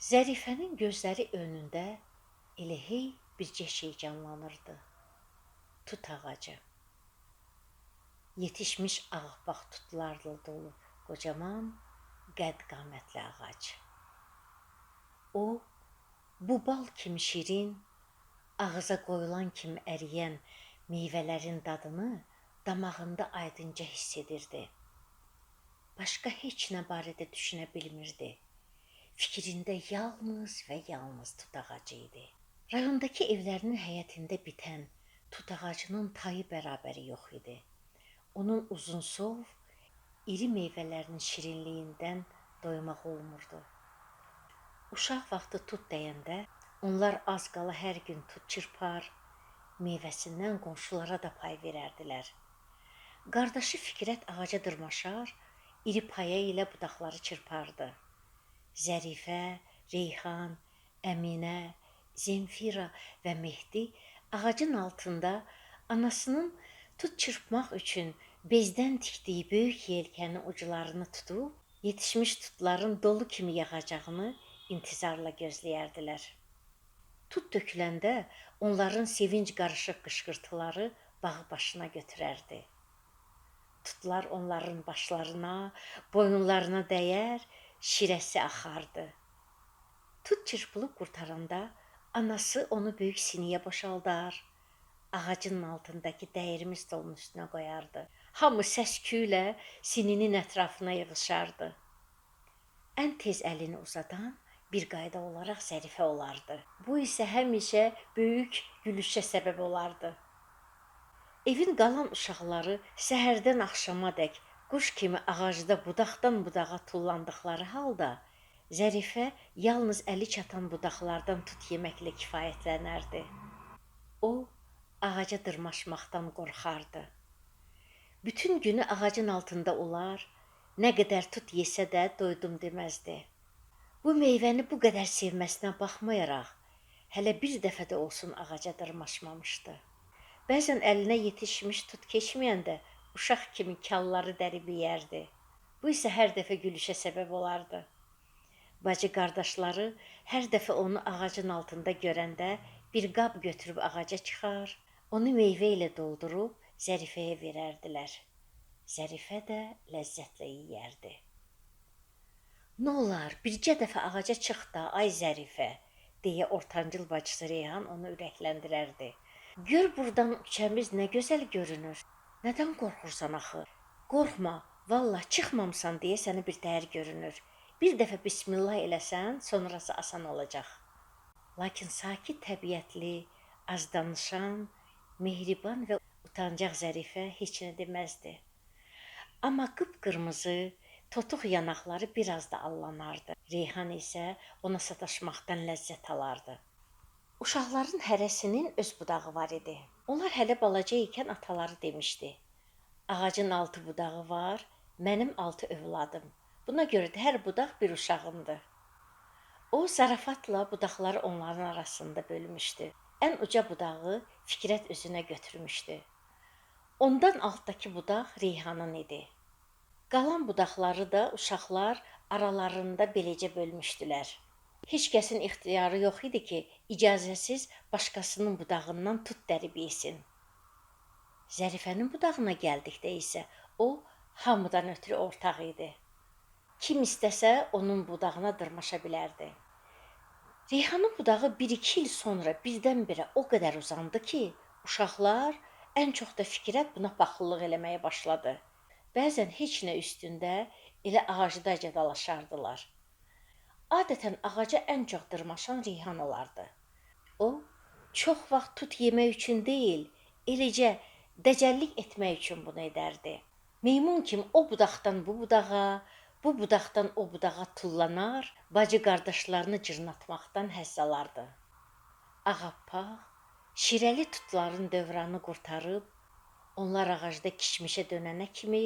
Zərifənin gözləri önündə elə hey bircə şey canlanırdı. Tut ağacı. Yetişmiş ağappaq tutlarla dolu qocaman, qəd-qamətli ağac. O, bu bal kimi şirin, ağıza qoyulan kimi əriyən meyvələrin dadını damağında aydınca hiss edirdi. Başqa heç nə barədə düşünə bilmirdi. Fikrində yalnız və yalnız tut ağacı idi. Rayondakı evlərinin həyətində bitən tut ağacının tayı bərabəri yox idi. Onun uzunsov, iri meyvələrinin şirinliyindən doymaq olmurdu. Uşaq vaxtı tut dəyəndə onlar az qala hər gün tut çırpar, meyvəsindən qonşulara da pay verərdilər. Qardaşı Fikrət ağaca dırmaşar, iri paya ilə budaqları çırpardı. Zərifə, Reyhan, Əminə, Zemfira və Mehdi ağacın altında anasının tut çırpmaq üçün bezdən tikdiyi böyük yelkənin uclarını tutub, yetişmiş tutların dolu kimi yağacağını intizarla gözləyərdilər. Tut töküləndə onların sevinc qarışıq qışqırtıları bağı başına götürərdi. Tutlar onların başlarına, boyunlarına dəyər, şirəsi axardı. Tut çırpılıb qurtaranda anası onu böyük siniyə boşaldar, ağacın altındakı dəyirmi stolun üstünə qoyardı. Hamı səs-küylə sininin ətrafına yığışardı. Ən tez əlini uzadan bir qayda olaraq Zərifə olardı. Bu isə həmişə böyük gülüşə səbəb olardı. Evin qalan uşaqları səhərdən axşamadək quş kimi ağacda budaqdan budağa tullandıqları halda Zərifə yalnız əli çatan budaqlardan tut yeməklə kifayətlənərdi. O, ağaca dırmaşmaqdan qorxardı. Bütün günü ağacın altında olar, nə qədər tut yesə də doydum deməzdi. Bu meyvəni bu qədər sevməsinə baxmayaraq, hələ bir dəfə də olsun ağaca dırmaşmamışdı. Bəzən əlinə yetişmiş tut keçməyəndə uşaq kimi kalları dərib yeyərdi. Bu isə hər dəfə gülüşə səbəb olardı. Bacı qardaşları hər dəfə onu ağacın altında görəndə bir qab götürüb ağaca çıxar, onu meyvə ilə doldurub Zərifəyə verərdilər. Zərifə də ləzzətlə yeyərdi. Nə olar, bircə dəfə ağaca çıx da, ay Zərifə, deyə ortancıl bacısı Reyhan onu ürəkləndirərdi. Gör burdan küçəmiz nə gözəl görünür. Nədən qorxursan axı? Qorxma, vallah çıxmamısan deyə səni bir təhər görünür. Bir dəfə bismillah eləsən, sonrası asan olacaq. Lakin sakit təbiətli, az danışan, mehriban və utancaq Zərifə heç nə deməzdi. Amma qıpqırmızı, totuq yanaqları biraz da allanardı. Reyhan isə ona sataşmaqdan ləzzət alardı. Uşaqların hərəsinin öz budağı var idi. Onlar hələ balaca ikən ataları demişdi: "Ağacın 6 budağı var, mənim 6 övladım. Buna görə də hər budaq bir uşağımdır." O zarafatla budaqları onların arasında bölmüşdü. Ən uca budağı Fikrət özünə götürmüşdü. Ondan altdakı budaq Reyhanın idi. Qalan budaqları da uşaqlar aralarında beləcə bölmüşdülər. Heç kəsin ixtiyarı yox idi ki, icazəsiz başqasının budağından tut dərib yesin. Zərifənin budağına gəldikdə isə o hamıdan ötürü ortaq idi. Kim istəsə onun budağına dırmaşa bilərdi. Reyhanın budağı 1-2 il sonra birdən-birə o qədər uzandı ki, uşaqlar, ən çox da Fikrət buna paxıllıq eləməyə başladı. Bəzən heç nə üstündə elə ağacdaca dalaşardılar. Adətən ağaca ən çox dırmaşan Reyhan olardı. O, çox vaxt tut yemək üçün deyil, eləcə dəcəllik etmək üçün bunu edərdi. Meymun kimi o budaqdan bu budağa, bu budaqdan o budağa tullanar, bacı qardaşlarını cırnatmaqdan həzz alardı. Ağappaq, şirəli tutların dövranı qurtarıb, onlar ağacda kişmişə dönənə kimi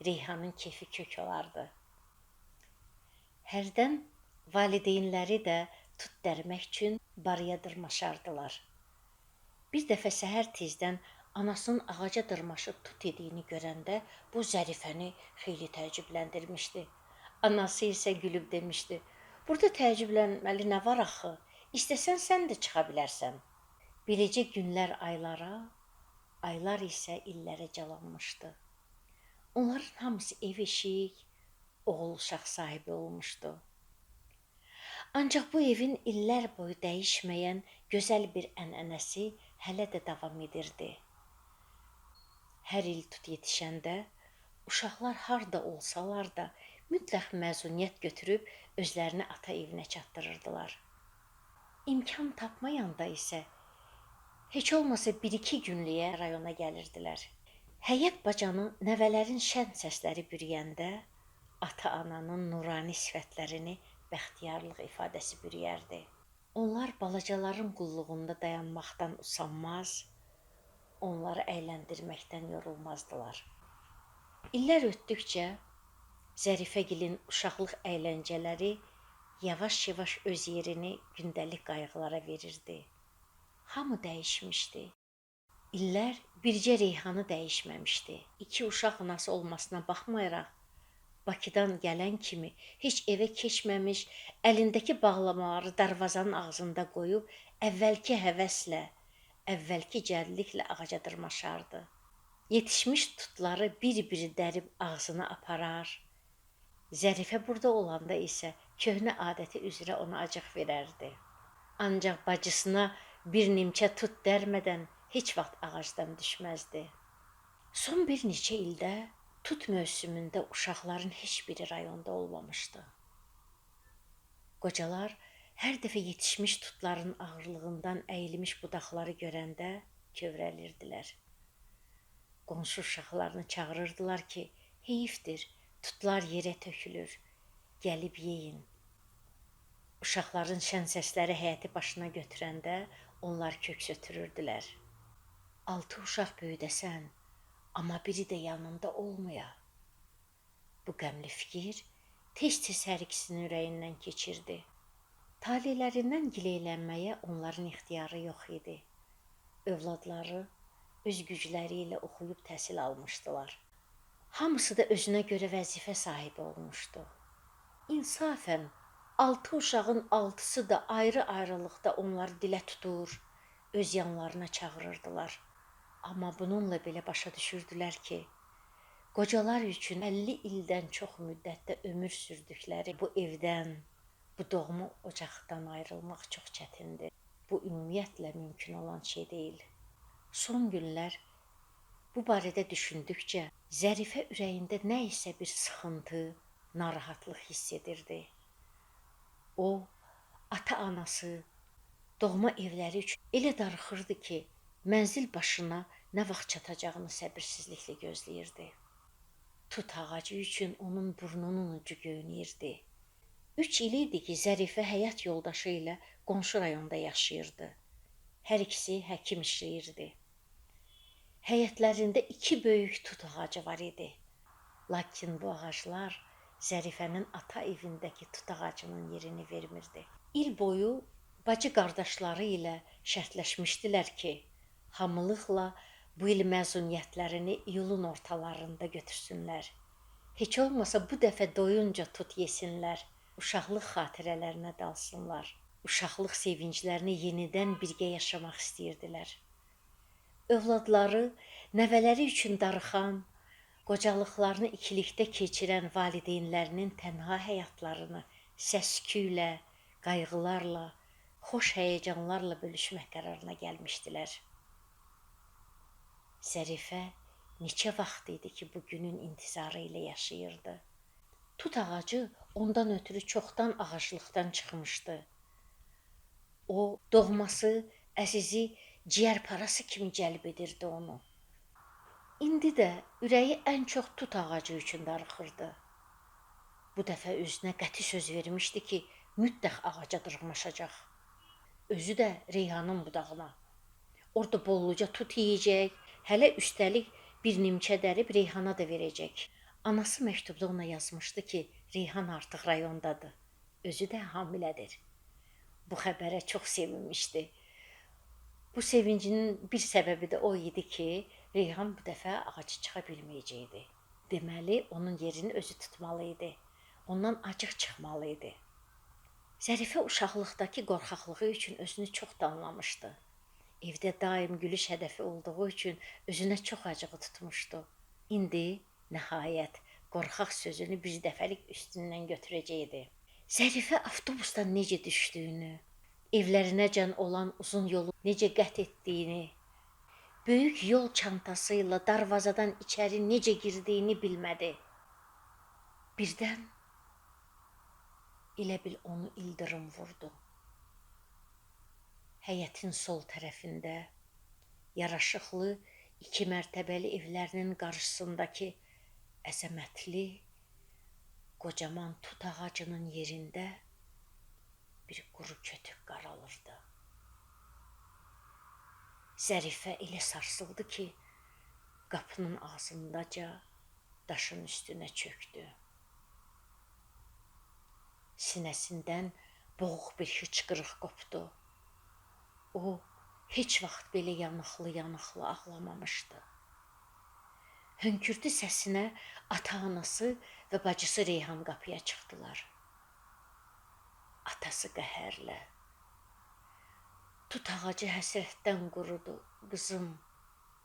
Reyhanın kefi kök olardı. Hərdən valideynləri də tut dərmək üçün barıya dırmaşardılar. Bir dəfə səhər tezdən anasının ağaca dırmaşıb tut yediyini görəndə bu Zərifəni xeyli təəccübləndirmişdi. Anası isə gülüb demişdi: Burada təəccüblənməli nə var axı? İstəsən sən də çıxa bilərsən. Beləcə günlər aylara, aylar isə illərə calanmışdı. Onların hamısı ev-eşik, oğul uşaq sahibi olmuşdu. Ancaq bu evin illər boyu dəyişməyən gözəl bir ənənəsi hələ də davam edirdi. Hər il tut yetişəndə uşaqlar harda olsalar da mütləq məzuniyyət götürüb özlərini ata evinə çatdırırdılar. İmkan tapmayanda isə heç olmasa 1-2 günlüyə rayona gəlirdilər. Həyət bacanı nəvələrin şən səsləri bürüyəndə ata-ananın nurani sifətlərini bəxtiyarlıq ifadəsi bürüyərdi. Onlar balacaların qulluğunda dayanmaqdan usanmaz, onları əyləndirməkdən yorulmazdılar. İllər ötdükcə Zərifəgilin uşaqlıq əyləncələri yavaş-yavaş öz yerini gündəlik qayğılara verirdi. Hamı dəyişmişdi. İllər bircə Reyhanı dəyişməmişdi. 2 uşaq anası olmasına baxmayaraq, Bakıdan gələn kimi heç evə keçməmiş, əlindəki bağlamaları darvazanın ağzında qoyub, əvvəlki həvəslə, əvvəlki cəldliklə ağaca dırmaşardı. Yetişmiş tutları bir-bir dərib ağzına aparar. Zərifə burada olanda isə köhnə adəti üzrə ona acıq verərdi. Ancaq bacısına bir nimçə tut dərmədən heç vaxt ağacdan düşməzdi. Son bir neçə ildə tut mövsümündə uşaqların heç biri rayonda olmamışdı. Qocalar hər dəfə yetişmiş tutların ağırlığından əyilmiş budaqları görəndə kövrəlirdilər. Qonşu uşaqlarını çağırırdılar ki, heyifdir, tutlar yerə tökülür, gəlib yeyin. Uşaqların şən səsləri həyəti başına götürəndə onlar köks ötürürdülər. 6 uşaq böyüdəsən, amma biri də yanında olmaya. Bu qəmli fikir tez-tez hər ikisinin ürəyindən keçirdi. Talelərindən gileylənməyə onların ixtiyarı yox idi. Övladları öz gücləri ilə oxuyub təhsil almışdılar. Hamısı da özünə görə vəzifə sahibi olmuşdu. İnsafən, 6 uşağın 6-sı da ayrı-ayrılıqda onları dilə tutur, öz yanlarına çağırırdılar. Amma bununla belə başa düşürdülər ki, qocalar üçün 50 ildən çox müddətdə ömür sürdükləri bu evdən, bu doğma ocaqdan ayrılmaq çox çətindir. Bu ümumiyyətlə mümkün olan şey deyil. Son günlər bu barədə düşündükcə Zərifə ürəyində nə isə bir sıxıntı, narahatlıq hiss edirdi. O, ata-anası, doğma evləri üçün elə darıxırdı ki, mənzil başına nə vaxt çatacağını səbirsizliklə gözləyirdi. Tut ağacı üçün onun burnunun ucu göynəyirdi. 3 il idi ki, Zərifə həyat yoldaşı ilə qonşu rayonda yaşayırdı. Hər ikisi həkim işləyirdi. Həyətlərində 2 böyük tut ağacı var idi. Lakin bu ağaclar Zərifənin ata evindəki tut ağacının yerini vermirdi. İl boyu bacı qardaşları ilə şərtləşmişdilər ki, hamılıqla bu il məzuniyyətlərini iyulun ortalarında götürsünlər. Heç olmasa bu dəfə doyunca tut yesinlər, uşaqlıq xatirələrinə dalsınlar. Uşaqlıq sevinclərini yenidən birgə yaşamaq istəyirdilər. Övladları, nəvələri üçün darıxan, qocalıqlarını ikilikdə keçirən valideynlərinin tənha həyatlarını səs-küylə, qayğılarla, xoş həyəcanlarla bölüşmək qərarına gəlmişdilər. Zərifə neçə vaxt idi ki, bu günün intizarı ilə yaşayırdı. Tut ağacı ondan ötürü çoxdan ağaclıqdan çıxmışdı. O, doğması, əzizi ciyərparası kimi cəlb edirdi onu. İndi də ürəyi ən çox tut ağacı üçün darıxırdı. Bu dəfə özünə qəti söz vermişdi ki, mütləq ağaca dırmaşacaq. Özü də Reyhanın budağına. Orada bolluca tut yeyəcək, hələ üstəlik bir nimçə dərib Reyhana da verəcək. Anası məktubda ona yazmışdı ki, Reyhan artıq rayondadır, özü də hamilədir. Bu xəbərə çox sevinmişdi. Bu sevincinin bir səbəbi də o idi ki, Reyhan bu dəfə ağaca çıxa bilməyəcəkdi. Deməli, onun yerini özü tutmalı idi. Ondan acıq çıxmalı idi. Zərifə uşaqlıqdakı qorxaqlığı üçün özünü çox danlamışdı. Evdə daim gülüş hədəfi olduğu üçün özünə çox acığı tutmuşdu. İndi nəhayət qorxaq sözünü bir dəfəlik üstündən götürəcəkdi. Zərifə avtobusdan necə düşdüyünü, evlərinəcən olan uzun yolu necə qət etdiyini, böyük yol çantası ilə darvazadan içəri necə girdiyini bilmədi. Birdən elə bil onu ildırım vurdu. Həyətin sol tərəfində yaraşıqlı 2 mərtəbəli evlərinin qarşısındakı əzəmətli qocaman tut ağacının yerində bir quru kötük qaralırdı. Zərifə elə sarsıldı ki, qapının ağzındaca daşın üstünə çöktü. Sinəsindən boğuq bir hıçqırıq qopdu. O, heç vaxt belə yanıqlı-yanıqlı ağlamamışdı. Hönkürtü səsinə ata-anası və bacısı Reyhan qapıya çıxdılar. Atası qəhərlə, "Tut ağacı həsrətdən qurudu, qızım,"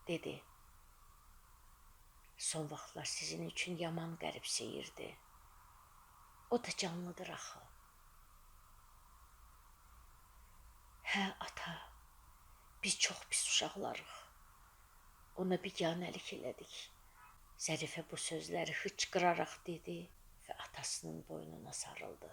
dedi. "Son vaxtlar sizin üçün yaman qəribsəyirdi. O da canlıdır axı." "Hə, ata, biz çox pis uşaqlarıq. Ona biganəlik elədik." Zərifə bu sözləri hıçqıraraq dedi və atasının boynuna sarıldı.